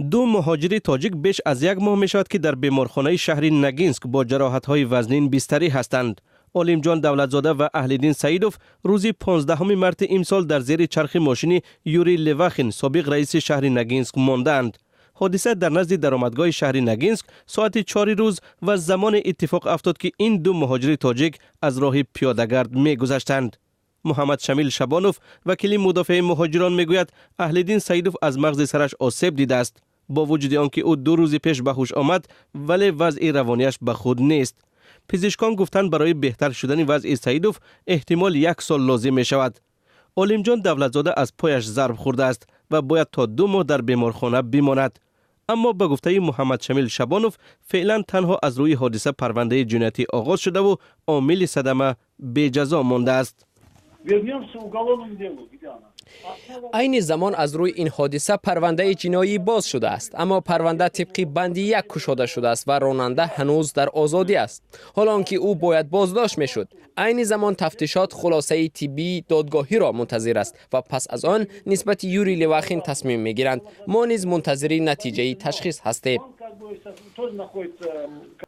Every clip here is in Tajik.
Ду муҳоҷири тоҷик беш аз як моҳ мешавад, ки дар беморхонаи шаҳри Ногинск бо ҷароҳатҳои вазнин бистарӣ ҳастанд. Олимҷон Давлатзода ва Аҳлиддин Саидов рӯзи 15 марти имсол дар зери чархи мошини Юрий Левахин, собиқ раиси шаҳри Ногинск, мондаанд. Ҳодиса дар назди даромадгоҳи шаҳри Ногинск соати 4 рӯз ва замоне иттифоқ афтод, ки ин ду муҳоҷири тоҷик аз роҳи пиёдагард мегузаштанд. Муҳаммад Шамил Шабонов, вакили мудофеи муҳоҷирон, мегӯяд, Аҳлиддин Саидов аз мағзи сараш осеб дидааст. Бо вуҷуди он ки ӯ 2 рӯзи пеш ба ҳуш омад, вале вазъи равонияш ба худ нест. Пизишкон гуфтанд, барои беҳтар шудани вазъи Саидов эҳтимол як сол лозим мешавад. Олимҷон Давлатзода аз пояш зарб хӯрдааст ва бояд то 2 моҳ дар беморхона бимонад. Аммо ба гуфтаи Муҳаммад Шамил Шабонов, феълан танҳо аз рӯи ҳодиса парвандаи ҷиноятӣ оғоз шудаву омили садама беҷазо мондааст. Вернемся к уголовному делу. Где она? Айни замон аз рӯи ин ҳодиса парвандаи ҷиноӣ боз шудааст, аммо парванда тибқи банди 1 кушода шудааст ва ронанда ҳанӯз дар озодӣ аст, ҳоло он ки ӯ бояд боздошт мешуд. Айни замон тафтишот хулосаи тиббии додгоҳиро мунтазир аст ва пас аз он нисбати Юрий Левахин тасмим мегиранд. Мо низ мунтазири натиҷаи ташхис ҳастем. Он как бы сейчас тоже находится.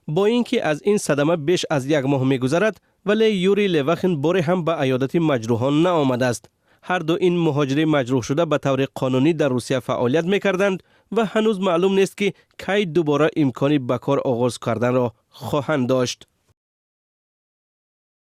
Бо ин ки аз ин садама беш аз як моҳ мегузарад, вале Юрий Левахин боре ҳам ба аёдати маҷрӯҳон наомадааст. Ҳар ду ин муҳоҷири маҷрӯҳшуда ба таври қонунӣ дар Русия фаъолият мекарданд ва ҳанӯз маълум нест, ки кай дубора имкони ба кор оғоз карданро хоҳанд дошт.